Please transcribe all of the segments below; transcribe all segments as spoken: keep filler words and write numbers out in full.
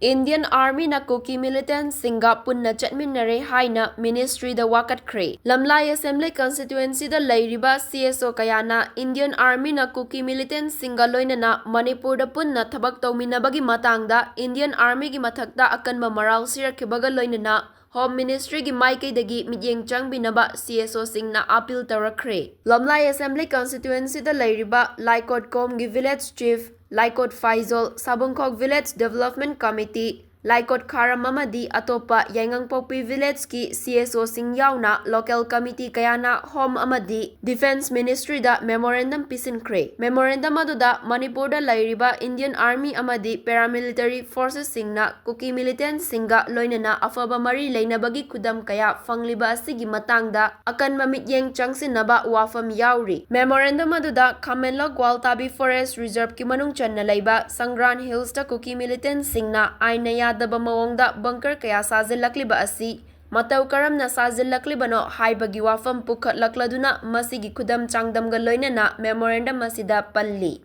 Indian Armyꯅ Kuki militantꯁꯤꯡꯒ ꯄꯨꯟꯅ ꯆꯠꯃꯤꯟꯅꯔꯦ ꯍꯥꯏꯅ ministryꯗ ꯋꯥꯀꯠꯈ꯭ꯔꯦ꯫ ꯂꯝꯂꯥꯏ Assembly constituencyꯗ ꯂꯩꯔꯤꯕ C S O ꯀꯌꯥꯅ Indian Armyꯅ Kuki militantꯁꯤꯡꯒ ꯂꯣꯏꯅꯅ ꯃꯅꯤꯄꯨꯔꯗ ꯄꯨꯟꯅ ꯊꯕꯛ ꯇꯧꯃꯤꯟꯅꯕꯒꯤ ꯃꯇꯥꯡꯗ Indian Armyꯒꯤ ꯃꯊꯛꯇ ꯑꯀꯟꯕ ꯃꯔꯥꯜ ꯁꯤꯔꯛꯈꯤꯕꯒ ꯂꯣꯏꯅꯅ Home Ministryꯒꯤ ꯃꯥꯏꯀꯩꯗꯒꯤ ꯃꯤꯠꯌꯦꯡ ꯆꯪꯕꯤꯅꯕ C S Oꯁꯤꯡꯅ appeal ꯇꯧꯔꯛꯈ꯭ꯔꯦ꯫ ꯂꯝꯂꯥꯏ Assembly constituencyꯗ ꯂꯩꯔꯤꯕ ꯂꯥꯏꯀꯣꯠꯀꯣꯝꯒꯤ village chief, ꯂꯥꯏꯀꯣꯠ ꯐꯥꯏꯖꯣꯜ, ꯁꯥꯕꯨꯡꯈꯣꯛ village development committee, ꯂꯥꯏꯀꯣꯠ ꯈꯥꯔꯝ ꯑꯃꯗꯤ ꯑꯇꯣꯞꯄ ꯌꯥꯏꯉꯪꯄꯣꯛꯄꯤ villageꯀꯤ C S Oꯁꯤꯡ ꯌꯥꯎꯅ local committee ꯀꯌꯥꯅ Home ꯑꯃꯗꯤ Defence Ministryꯗ memorandum ꯄꯤꯁꯤꯟꯈ꯭ꯔꯦ꯫ Memorandum ꯑꯗꯨꯗ ꯃꯅꯤꯄꯨꯔꯗ ꯂꯩꯔꯤꯕ Indian Army ꯑꯃꯗꯤ paramilitary forcesꯁꯤꯡꯅ Kuki militantꯁꯤꯡꯒ ꯂꯣꯏꯅꯅ ꯑꯐꯕ ꯃꯔꯤ ꯂꯩꯅꯕꯒꯤ ꯈꯨꯗꯝ ꯀꯌꯥ ꯐꯪꯂꯤꯕ ꯑꯁꯤꯒꯤ ꯃꯇꯥꯡꯗ ꯑꯀꯟꯕ ꯃꯤꯠꯌꯦꯡ ꯆꯪꯁꯤꯟꯅꯕ ꯋꯥꯐꯝ ꯌꯥꯎꯔꯤ꯫ Memorandum ꯑꯗꯨꯗ ꯈꯥꯃꯦꯟꯂꯣꯛ ꯒ꯭ꯋꯥꯜꯇꯥꯕꯤ forest reserveꯀꯤ ꯃꯅꯨꯡ ꯆꯟꯅ ꯂꯩꯕ ꯁꯪꯒ꯭ꯔꯥꯟ hillsꯇ Kuki militantꯁꯤꯡꯅ ꯑꯥꯏꯟꯅ ꯌꯥꯗꯕ ꯃꯑꯣꯡꯗ bunker ꯀꯌꯥ ꯁꯥꯖꯤꯜꯂꯛꯂꯤꯕ ꯑꯁꯤ ꯃꯇꯧ ꯀꯔꯝꯅ ꯁꯥꯖꯤꯜꯂꯛꯂꯤꯕꯅꯣ ꯍꯥꯏꯕꯒꯤ ꯋꯥꯐꯝ ꯄꯨꯈꯠꯂꯛꯂꯗꯨꯅ ꯃꯁꯤꯒꯤ ꯈꯨꯗꯝ ꯆꯥꯡꯗꯝꯒ ꯂꯣꯏꯅꯅ memorandum ꯑꯁꯤꯗ ꯄꯜꯂꯤ꯫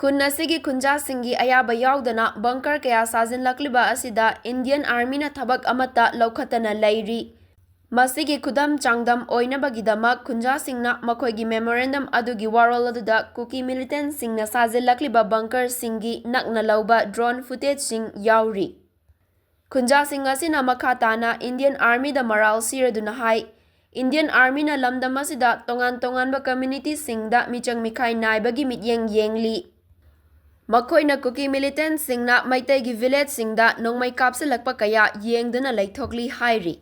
ꯈꯨꯟ ꯑꯁꯤꯒꯤ ꯈꯨꯟꯖꯥꯁꯤꯡꯒꯤ ꯑꯌꯥꯕ ꯌꯥꯎꯗꯅ bunker ꯀꯌꯥ ꯁꯥꯖꯤꯜꯂꯛꯂꯤꯕ ꯑꯁꯤꯗ Indian Armyꯅ ꯊꯕꯛ ꯑꯃꯠꯇ ꯂꯧꯈꯠꯇꯅ ꯂꯩꯔꯤ꯫ ꯃꯁꯤꯒꯤ ꯈꯨꯗꯝ ꯆꯥꯡꯗꯝ ꯑꯣꯏꯅꯕꯒꯤꯗꯃꯛ ꯈꯨꯟꯖꯥꯁꯤꯡꯅ ꯃꯈꯣꯏꯒꯤ memorandum ꯑꯗꯨꯒꯤ ꯋꯥꯔꯣꯜ ꯑꯗꯨꯗ Kuki militantꯁꯤꯡꯅ ꯁꯥꯖꯤꯜꯂꯛꯂꯤꯕ bunkerꯁꯤꯡꯒꯤ ꯅꯛꯅ ꯂꯧꯕ drone footageꯁꯤꯡ ꯌꯥꯎꯔꯤ꯫ ꯈꯨꯟꯖꯥꯁꯤꯡ ꯑꯁꯤꯅ ꯃꯈꯥ ꯇꯥꯅ Indian Armyꯗ ꯃꯔꯥꯜ ꯁꯤꯔꯗꯨꯅ ꯍꯥꯏ, Indian Armyꯅ ꯂꯝꯗꯝ ꯑꯁꯤꯗ ꯇꯣꯉꯥꯟ ꯇꯣꯉꯥꯟꯕ communityꯁꯤꯡꯗ ꯃꯤꯆꯪ ꯃꯤꯈꯥꯏ ꯅꯥꯏꯕꯒꯤ ꯃꯤꯠꯌꯦꯡ ꯌꯦꯡꯂꯤ꯫ ꯃꯈꯣꯏꯅ Kuki militantꯁꯤꯡꯅ ꯃꯩꯇꯩꯒꯤ villageꯁꯤꯡꯗ ꯅꯣꯡꯃꯩ ꯀꯥꯞꯁꯤꯜꯂꯛꯄ ꯀꯌꯥ ꯌꯦꯡꯗꯨꯅ ꯂꯩꯊꯣꯛꯂꯤ ꯍꯥꯏꯔꯤ꯫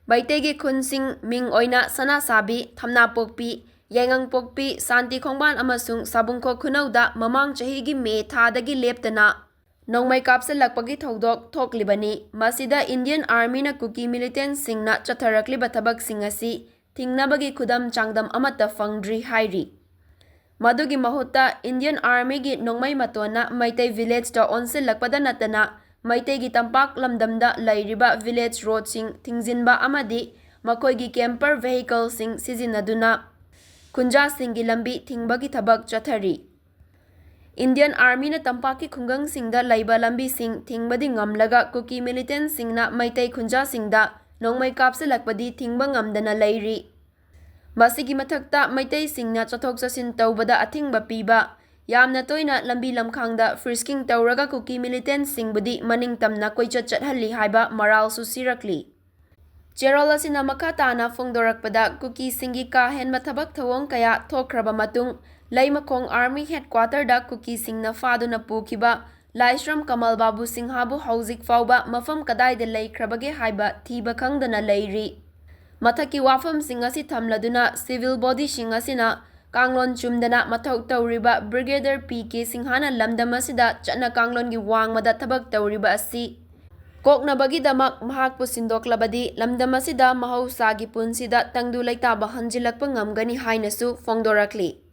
ꯃꯩꯇꯩꯒꯤ ꯈꯨꯟꯁꯤꯡ ꯃꯤꯡ ꯑꯣꯏꯅ ꯁꯅꯥꯁꯥꯕꯤ, ꯊꯝꯅꯥꯄꯣꯛꯄꯤ, ꯌꯥꯏꯉꯪꯄꯣꯛꯄꯤ, ꯁꯥꯟꯇꯤ ꯈꯣꯡꯕꯥꯟ ꯑꯃꯁꯨꯡ ꯁꯥꯕꯨꯡꯈꯣꯛ ꯈꯨꯅꯧꯗ ꯃꯃꯥꯡ ꯆꯍꯤꯒꯤ ꯃꯦ ꯊꯥꯗꯒꯤ ꯂꯦꯞꯇꯅ ꯅꯣꯡꯃꯩ ꯀꯥꯞꯁꯤꯜꯂꯛꯄꯒꯤ ꯊꯧꯗꯣꯛ ꯊꯣꯛꯂꯤꯕꯅꯤ꯫ ꯃꯁꯤꯗ Indian Armyꯅ Kuki militantꯁꯤꯡꯅ ꯆꯠꯊꯔꯛꯂꯤꯕ ꯊꯕꯛꯁꯤꯡ ꯑꯁꯤ ꯊꯤꯡꯅꯕꯒꯤ ꯈꯨꯗꯝ ꯆꯥꯡꯗꯝ ꯑꯃꯠꯇ ꯐꯪꯗ꯭ꯔꯤ ꯍꯥꯏꯔꯤ꯫ ꯃꯗꯨꯒꯤ ꯃꯍꯨꯠꯇ Indian Armyꯒꯤ ꯅꯣꯡꯃꯩ ꯃꯇꯣꯟꯅ ꯃꯩꯇꯩ villageꯇ ꯑꯣꯟꯁꯤꯜꯂꯛꯄꯗ ꯅꯠꯇꯅ ꯃꯩꯇꯩꯒꯤ ꯇꯝꯄꯥꯛ ꯂꯝꯗꯝꯗ ꯂꯩꯔꯤꯕ village roadꯁꯤꯡ ꯊꯤꯡꯖꯤꯟꯕ ꯑꯃꯗꯤ ꯃꯈꯣꯏꯒꯤ camper vehicleꯁꯤꯡ ꯁꯤꯖꯤꯟꯅꯗꯨꯅ ꯈꯨꯟꯖꯥꯁꯤꯡꯒꯤ ꯂꯝꯕꯤ ꯊꯤꯡꯕꯒꯤ ꯊꯕꯛ ꯆꯠꯊꯔꯤ꯫ Indian Armyꯅ ꯇꯝꯄꯥꯛꯀꯤ ꯈꯨꯡꯒꯪꯁꯤꯡꯗ ꯂꯩꯕ ꯂꯝꯕꯤꯁꯤꯡ ꯊꯤꯡꯕꯗꯤ ꯉꯝꯂꯒ ꯀꯨꯀꯤ militantꯁꯤꯡꯅ ꯃꯩꯇꯩ ꯈꯨꯟꯖꯥꯁꯤꯡꯗ ꯅꯣꯡꯃꯩ ꯀꯥꯞꯁꯤꯜꯂꯛꯄꯗꯤ ꯊꯤꯡꯕ ꯉꯝꯗꯅ ꯂꯩꯔꯤ꯫ ꯃꯁꯤꯒꯤ ꯃꯊꯛꯇ ꯃꯩꯇꯩꯁꯤꯡꯅ ꯆꯠꯊꯣꯛ ꯆꯠꯁꯤꯟ ꯇꯧꯕꯗ ꯑꯊꯤꯡꯕ ꯄꯤꯕ, ꯌꯥꯝꯅ ꯇꯣꯏꯅ ꯂꯝꯕꯤ ꯂꯝꯈꯥꯡꯗ frisking ꯇꯧꯔꯒ ꯀꯨꯀꯤ militantꯁꯤꯡꯕꯨꯗꯤ ꯃꯅꯤꯡ ꯇꯝꯅ ꯀꯣꯏꯆꯠ ꯆꯠꯍꯜꯂꯤ ꯍꯥꯏꯕ ꯃꯔꯥꯜꯁꯨ ꯁꯤꯔꯛꯂꯤ꯫ ꯆꯦꯔꯣꯜ ꯑꯁꯤꯅ ꯃꯈꯥ ꯇꯥꯅ ꯐꯣꯡꯗꯣꯔꯛꯄꯗ, ꯀꯨꯀꯤꯁꯤꯡꯒꯤ ꯀꯥ ꯍꯦꯟꯕ ꯊꯕꯛ ꯊꯧꯑꯣꯡ ꯀꯌꯥ ꯊꯣꯛꯈ꯭ꯔꯕ ꯃꯇꯨꯡ, ꯂꯩꯃꯈꯣꯡ Army Headquarterꯗ ꯀꯨꯀꯤꯁꯤꯡꯅ ꯐꯥꯗꯨꯅ ꯄꯨꯈꯤꯕ ꯂꯥꯏꯁ꯭ꯔꯝ ꯀꯃꯜ ꯕꯥꯕꯨ ꯁꯤꯡꯍꯕꯨ ꯍꯧꯖꯤꯛ ꯐꯥꯎꯕ ꯃꯐꯝ ꯀꯗꯥꯏꯗ ꯂꯩꯈ꯭ꯔꯕꯒꯦ ꯍꯥꯏꯕ ꯊꯤꯕ ꯈꯪꯗꯅ ꯂꯩꯔꯤ꯫ ꯃꯊꯛꯀꯤ ꯋꯥꯐꯝꯁꯤꯡ ꯑꯁꯤ ꯊꯝꯂꯗꯨꯅ, civil bodyꯁꯤꯡ ꯑꯁꯤꯅ ꯀꯥꯡꯂꯣꯟ ꯆꯨꯝꯗꯅ ꯃꯊꯧ ꯇꯧꯔꯤꯕ Brigadier ꯄꯤ ꯀꯦ ꯁꯤꯡꯍꯅ ꯂꯝꯗꯝ ꯑꯁꯤꯗ ꯆꯠꯅ ꯀꯥꯡꯂꯣꯟꯒꯤ ꯋꯥꯡꯃꯗ ꯊꯕꯛ ꯇꯧꯔꯤꯕ ꯑꯁꯤ ꯀꯣꯛꯅꯕꯒꯤꯗꯃꯛ ꯃꯍꯥꯛꯄꯨ ꯁꯤꯟꯗꯣꯛꯂꯕꯗꯤ ꯂꯝꯗꯝ ꯑꯁꯤꯗ ꯃꯍꯧꯁꯥꯒꯤ ꯄꯨꯟꯁꯤꯗ ꯇꯪꯗꯨ ꯂꯩꯇꯥꯕ ꯍꯟꯖꯤꯜꯂꯛꯄ ꯉꯝꯒꯅꯤ ꯍꯥꯏꯅꯁꯨ ꯐꯣꯡꯗꯣꯔꯛꯂꯤ꯫